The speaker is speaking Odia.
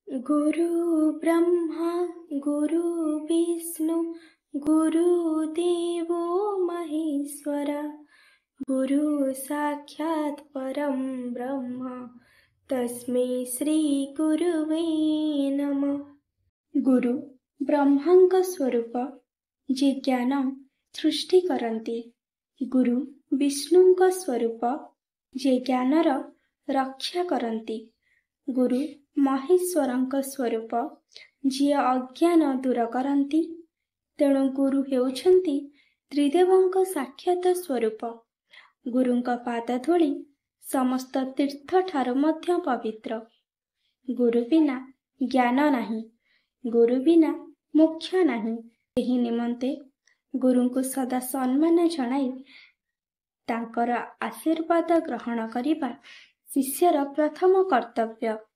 ଗୁରୁ ବ୍ରହ୍ମା ଗୁରୁ ବିଷ୍ଣୁ ଗୁରୁ ଦେବୋ ମହେଶ୍ୱର, ଗୁରୁ ସାକ୍ଷାତ ପରମ ବ୍ରହ୍ମ ତସ୍ମୈ ଶ୍ରୀ ଗୁରୁବେ ନମଃ। ଗୁରୁ ବ୍ରହ୍ମାଙ୍କ ସ୍ୱରୂପ, ଯିଏ ଜ୍ଞାନ ସୃଷ୍ଟି କରନ୍ତି। ଗୁରୁ ବିଷ୍ଣୁଙ୍କ ସ୍ୱରୂପ, ଯିଏ ଜ୍ଞାନର ରକ୍ଷା କରନ୍ତି। ଗୁରୁ ମହେଶ୍ୱରଙ୍କ ସ୍ୱରୂପ, ଯିଏ ଅଜ୍ଞାନ ଦୂର କରନ୍ତି। ତେଣୁ ଗୁରୁ ହେଉଛନ୍ତି ତ୍ରିଦେବଙ୍କ ସାକ୍ଷାତ ସ୍ୱରୂପ। ଗୁରୁଙ୍କ ପାଦଧୂଳି ସମସ୍ତ ତୀର୍ଥଠାରୁ ମଧ୍ୟ ପବିତ୍ର। ଗୁରୁ ବିନା ଜ୍ଞାନ ନାହିଁ, ଗୁରୁ ବିନା ମୋକ୍ଷ ନାହିଁ। ଏହି ନିମନ୍ତେ ଗୁରୁଙ୍କୁ ସଦା ସମ୍ମାନ ଜଣାଇ ତାଙ୍କର ଆଶୀର୍ବାଦ ଗ୍ରହଣ କରିବା ଶିଷ୍ୟର ପ୍ରଥମ କର୍ତ୍ତବ୍ୟ।